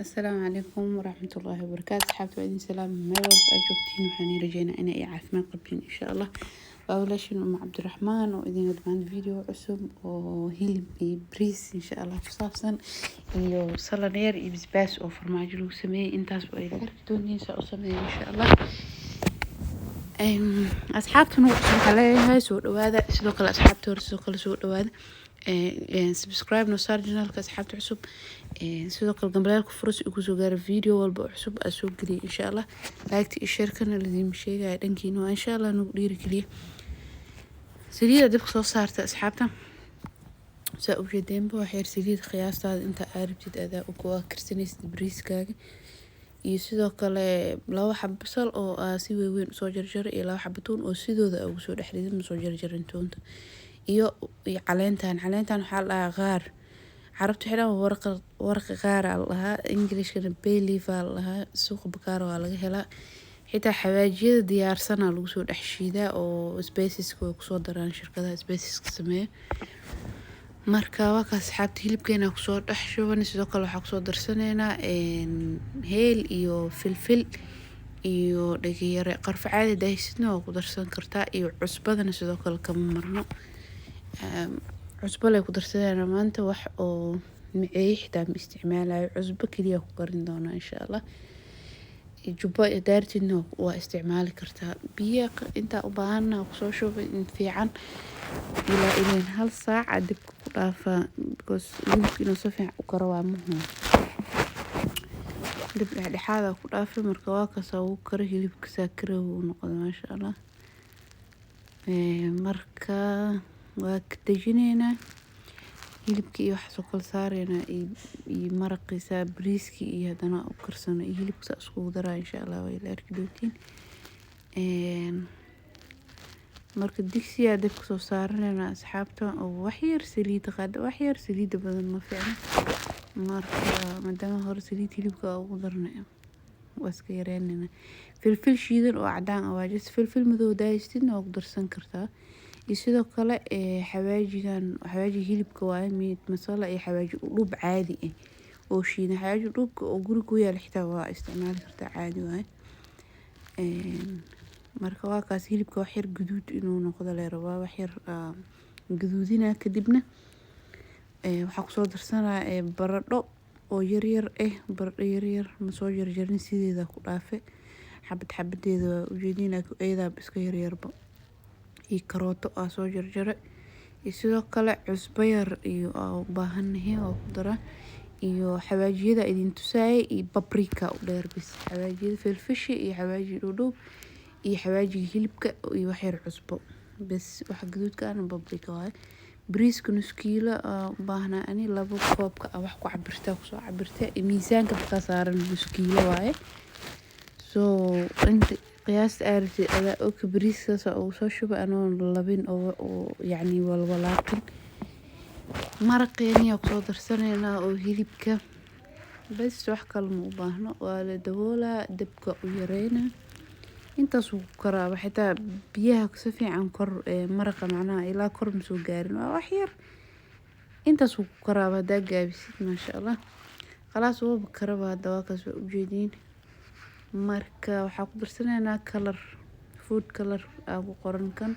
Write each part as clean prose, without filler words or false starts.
Asalaamu calaykum waraxmatullaahi wabarakaatu. Asxaabta, waa idin salaam meel walba aad joogtiin. Waxaan idin rajeynaa inay ay caafimaad qabtiin, insha Allah. Waa walaashiin Uma Cabdiraxmaan oo idin wadmaan video cusub oo hilib iyo bariis, insha Allah, ku saabsan, iyo salad yar iyo basbaas oo farmaajo lagu sameeyey. Intaas waa idin arki doontiin saa u sameeya, insha Allah. Asxaabtuna cusub waxaa leeyahay soo dhawaada. Sidoo kale asxaabta hore, sidoo kale soo dhawaada. Subscribe no saar channelka, asxaabta cusub. Sidoo kale gambaleelka furo si uu kusoo gaaro video walba oo cusub aa soo geliya, insha Allah. Like iyo share-kana ladiima sheegaya, dhankiina waa, insha Allah. Nagu dhiirigeliya. Saliida dabka soo saarta, asxaabta, saa ujeedeenba. Wax yar saliid, qiyaastaada inta aa rabtid adaa u karsanaysid bariiskaaga. Iyo sidoo kale laba xabo basal oo aa si weyn usoo jarjaray iyo laba xabo tuun oo sidooda ugu soo dhex riday, ma soo jarjarin tuunta. Iyo caleentan waxaa la dhahaa qaar, Carabta waxay dhahaan warqa, warqi qaar aa la dhahaa, Englishkana bay leaf aa la dhahaa. Suuqa Bakaara waa laga helaa. Xitaa xawaajiyada diyaarsana lagu soo dhex shiidaa oo spiceska way kusoo daraan shirkadaha spiceska sameeya. Marka waa kaas, asxaabta, hilibkeena kusoo dhex shuban. Sidoo kale waxaa kusoo darsaneynaa heel iyo filfil iyo dhegeyare. Qarfo caadi dahaysidna waa ku darsan kartaa. Iyo cusbadana sidoo kale kama marno. Cusbo lay ku darsaneynaa maanta. Wax oo miceeye xitaa ma isticmaalayo, cusbo keliya ku karin doonaa, insha Allah. Jubbo daartidna waa isticmaali kartaa. Biyo intaa u baahana kusoo shubay in fiican ilaa ileen hal saac aa dabka ku dhaafaa, because hilibka inuu si fiican u karo waa muhiim. Dab dhexdhexaad aa ku dhaafay. Marka waa kaas, wuu karo hilibka, saa karow uu noqday, maasha Allah. Marka waa ka dejinaynaa hilibkii iyo waxaas oo kala saareynaa iyo maraqiisa, bariiskii iyo haddana u karsano iyo hilibka saa iskugu daraa, insha Allah. Waa ila arki doontiin. Marka digsiyaa dabka soo saaranayna, asxaabta, oo wax yar saliid qaada. Wax yar saliida, badan ma fiicno. Marka maadaama hore saliid hilibka ugu darnay, waa iska yareynayna. Filfil shiidan oo cadaan ah waa, just filfil madow daayistidna waa ku darsan kartaa. Iyo sidoo kale xawaajigan, xawaajiga hilibka waaye, meat masala iyo xawaaji udhub caadi ah oo shiidan. Xawaaji udhubka oo guriga ku yaala xitaa waa isticmaali kartaa, caadi waaye. Marka waa kaas, hilibka wax yar guduud inuu noqdo lee rabaa. Wax yar gaduudina, kadibna waxaa kusoo darsanaa baradho oo yaryar ah. Baradho yaryar ma soo jarjarin, sideeda ku dhaafe, xabad xabadeeda waa ujeedin, iyadaaba iska yaryarba. Iyo karooto aa soo jarjaray. Iyo sidoo kale cusbo yar iyo aa u baahanahay oo ku daraa, iyo xawaajiyada idin tusaayay, iyo paprika u dheer bis. Xawaajiyada, filfishi iyo xawaaji dhudhuub iyo xawaajiga hilibka iyo wax yar cusbo bes. Waxa gaduudka ahna paprika waaye. Bariiska nus kiilo aa u baahnaa ani. Labo koobka ah wax ku cabirtaa, kusoo cabirta miisaanka ka saaran, nus kiilo waaye. So inta qiyaasta aa rabtid adaa og. Bariiskaas ugu soo shubay anoon labin oo yacni walwalaaqin. Maraqeeni aa kusoo darsaneynaa oo hilibka bes, wax kale ma u baahno. Waa la daboolaa, dabka u yareynaa, intaas wuu ku karaaba. Xitaa biyaha si fiican kor maraqa macnaha ilaa kor ma soo gaarin, waa wax yar. Intaas wuu ku karaaba hadaa gaabisid, maasha Allah. Khalaas, wuuba karaba hadda. Waa kaas, waa ujeediin. Marka waxaa ku darsanaynaa color, food color aa ku qoran. Kan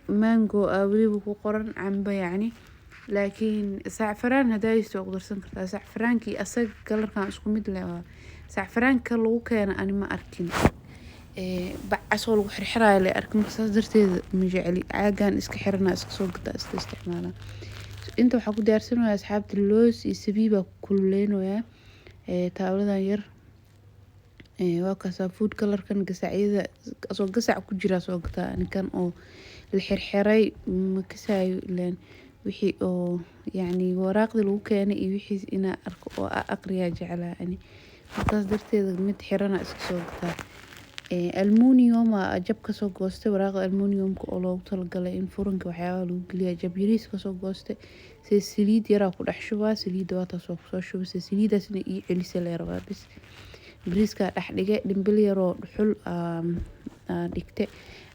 mango aa weliba ku qoran, cambe yacni, laakiin sacfaraan hadaa haysto waa ku darsan kartaa. Sacfaraankii asaga colorkan isku mid leh waa sacfaraanka lagu keeno. Ani ma arkin bac asoo lagu xirxiraayo le arkin. Marka saas darteed ma jecli caagan iska xirana, iska soo gataa, iska isticmaala. Inta waxaa ku diyaarsanayaa, asxaabta, loos iyo sabiib aa ku kululeynayaa taawladan yar. Waa kaasaa food colorkan, gasacyada asoo gasac ku jira soo gataa. Ninkan oo la xirxiray ma kasaayo, ileen wixii oo yacni waraaqdii lagu keenay iyo wixii inaa arko oo aqriyaa jeclaa ani. Markaas darteeda mid xirana iska soo gataa. Aluminium aa jab kasoo goostay, waraaqda aluminiumka oo loogu talagalay in furanka waxyaabaha lagu geliya, jab yariis kasoo goostay. Se saliid yaraa ku dhex shubaa. Saliidda waa taas, oo kusoo shubay. Se saliidaas inay ii celisa lee rabaa bis. Bariiskaa dhex dhigay, dhimbil yaroo dhuxul aa dhigtay,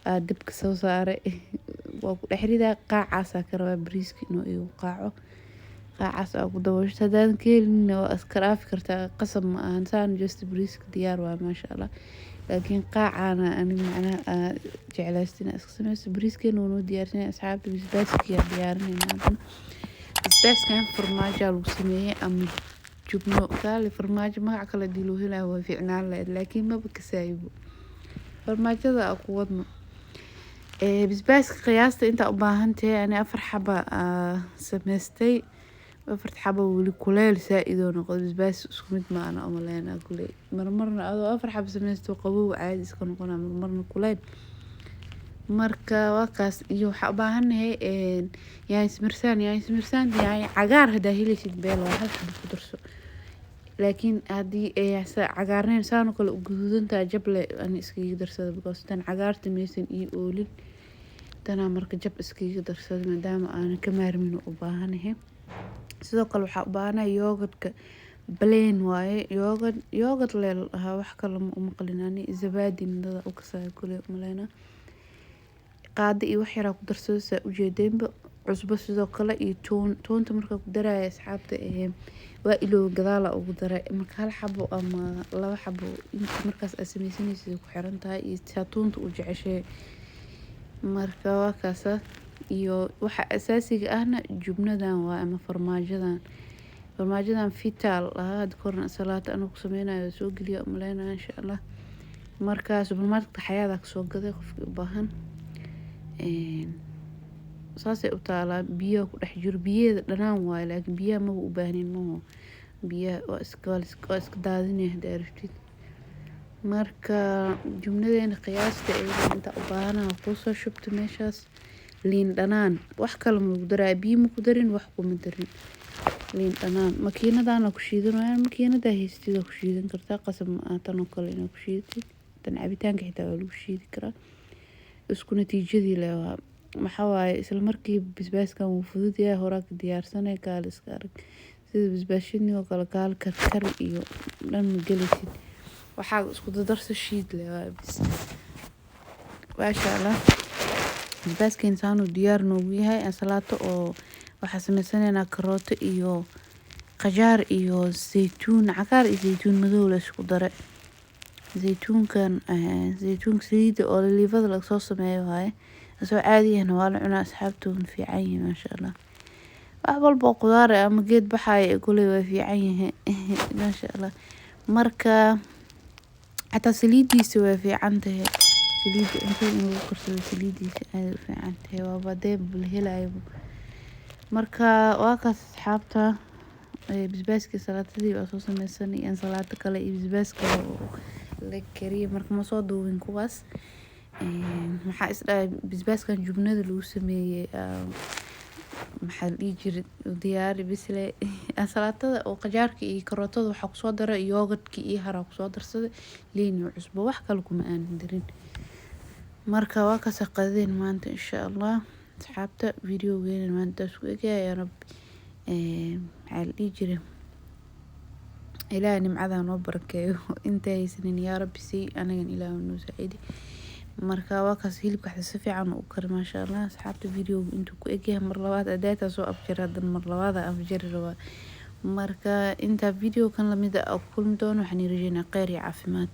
aa dabka soo saaray, waa ku dhex ridaa. Qaacaasaa ka rabaa bariiska inuu igu qaaco. Qaacaas aa ku daboosho. Haddaadan ka helin, waa iska dhaafi kartaa, qasab ma ahan. Saan just bariiska diyaar waa, maasha Allah. Laakiin qaacana ani macnaha aa jeclaystay inaan iska sameysto. Bariiskeena wuu noo diyaarsanyahay, asxaabta. Basbaaskiyaa diyaarinayna haddana. Basbaaskan farmaajo lagu sameeyey ama jubno kaali farmaajo, magac kale hadii loo helayo waa fiicnaan lahayd, laakiin maba kasaayibo. Farmaajada aa ku wadno. Basbaaska qiyaasta intaa u baahan tahay. Ani 4 xaba aa sameystay. Afarta xaba weli kuleyl saa-id oo noqdo. Basbaas isku mid ma ana umaleynaa kuley. Marmarna adoo 4 xaba sameysto qabow caadi iska noqonaa, marmarna kuleyl. Marka waa kaas. Iyo waxaa u baahanahay yaanyo simirsaan. Yaanyo simirsaan, yaanyo cagaar hadaa helaysid beel waa, hal xabo ku darso. Laakiin haddii ay cagaarneen, saan oo kale u guduudan tahay, jable ani iskaga darsada, because tan cagaarta maysan ii oolin tanaa. Marka jab iskaga darsada, maadaama aanan ka maarmin u baahanahay. Sidoo kale waxaa u baahanahay yogurtka plain waaye. Yogurt, yogurt lee la dhahaa, wax kale ma u maqlin ani. Zabaadina dada u kasaayo kuley umaleynaa. Qaado iyo wax yaraa ku darsada, saa ujeedeenba. Cusbo sidoo kale iyo toon. Toonta markaa ku daraya, asxaabta, waa iloow, gadaala ugu daray. Marka hal xabo ama laba xabo inta markaas aad sameysanaysid ku xiran tahay iyo saa toonta u jeceshahay. Marka waa kaasa. Iyo waxa asaasiga ahna jubnadan waa ama farmaajadan. Farmaajadan feta la dhahaa. Hada korna salaato anoo ku sameynayo soo geliya umaleynaya, insha Allah. Marka supermarketka Xayaada kasoo gaday, qofkii u baahan. Saasay u taalaa. Biyaha ku dhex jiro, biyaheeda dhanaan waaye, laakiin biyaha maba u baahnin maho. Biyaha waa iska daadinaya hadaa rabtid. Marka jumladeena qiyaasta iyada inta u baahanaha kusoo shubta meeshaas. Liin dhanaan, wax kale ma lagu daraayo. Biyo ma ku darin, wax kuma darin. Liin dhanaan makiinadaana ku shiidanayaan. Makiinada haystida ku shiidan kartaa, qasab ma aha tan oo kale inaad ku shiidatid. Tan cabitaanka xitaa waa lagu shiidi karaa, isku natiijadii leh waa. Maxaa waaye, isla markii basbaaskan wuu fudud yahay, horaa ka diyaarsanay, kaale iska arag. Sida basbaas shidni oo kale kaal karkari iyo dhan ma gelaysid. Waxaa isku dardarso, shiid leh waa bis. Maasha Allah, basbaaskan saanu diyaar noogu yahay. Ansalaato oo waxaa sameysanaynaa karooto iyo qajaar iyo zaytuun cagaar iyo zaytuun madow la isku daray. Zaytuunkan, zaytuunka saliida oo oliivada laga soo sameeyo waaye. Asoo caadi ahna waa la cunaa, asxaabta, wuuna fiican yahay, maasha Allah. Wax walba oo qudaar ah ama geed baxaayo kuley waa fiican yahay, maasha Allah. Marka xataa saliidiisa way fiican tahay. Saliida cuntada in lagu karsado, saliidiisa aad u fiican tahay, waaba hadee la helayo. Marka waa kaas, asxaabta. Basbaaskii salaatadii waa soo sameysanay, ansalaato kale iyo basbaas kale oo la kariyay. Marka ma soo duubin kuwaas. Maxaa is dhahay, basbaaskan jubnada lagu sameeyay, maxaa la dhihi jiray, diyaari bisle. Ansalaatada oo qajaarka iyo karootada waxaa kusoo daray yogurtkii iyo haraa kusoo darsaday, liin iyo cusbo, wax kale kuma aanan darin. Marka waa kaas qadadeen maanta, insha Allah. Asxaabta, videogeena maanta isku egaya. Yaa Rabbi, maxaa la dhihi jiray, Ilaahay nimcada noo barakeeyo. Inta haysanin yaa Rabbi sii, anagan Ilaahay noo saacidi. Marka waa kaas. Hilibka xataa si fiican u kari, maasha Allah. Asxaabta, videoga intuu ku egyahay. Mar labaad adaata soo afjara, haddana mar labaad aan afjari rabaa. Marka intaa video kan lamid ah ku kulmi doono, waxaan rajeynaa kheyr iyo caafimaad.